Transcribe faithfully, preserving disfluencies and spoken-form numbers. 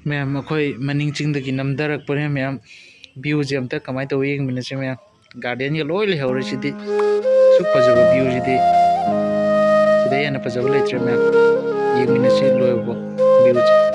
ꯃꯌꯥꯝ, ꯑꯩꯈꯣꯏ ꯃꯅꯤꯡ ꯆꯤꯡꯗꯒꯤ ꯅꯝꯊꯔꯛꯄꯅꯦ ꯃꯌꯥꯝ꯫ Viewꯁꯦ ꯑꯝꯇ ꯀꯃꯥꯏꯅ ꯇꯧꯋꯤ ꯌꯦꯡꯃꯤꯟꯅꯁꯤ ꯃꯌꯥꯝ꯫ Gardenꯒ ꯂꯣꯏ ꯂꯩꯍꯧꯔꯦ ꯁꯤꯗꯤ꯫ ꯑꯁꯨꯛ ꯐꯖꯕ viewꯁꯤꯗꯤ꯫ ꯁꯤꯗꯩ ꯍꯦꯟꯅ ꯐꯖꯕ ꯂꯩꯇ꯭ꯔꯦ ꯃꯌꯥꯝ꯫ ꯌꯦꯡꯃꯤꯟꯅꯁꯤ ꯂꯣꯏꯕꯐꯥꯎ viewꯁꯦ꯫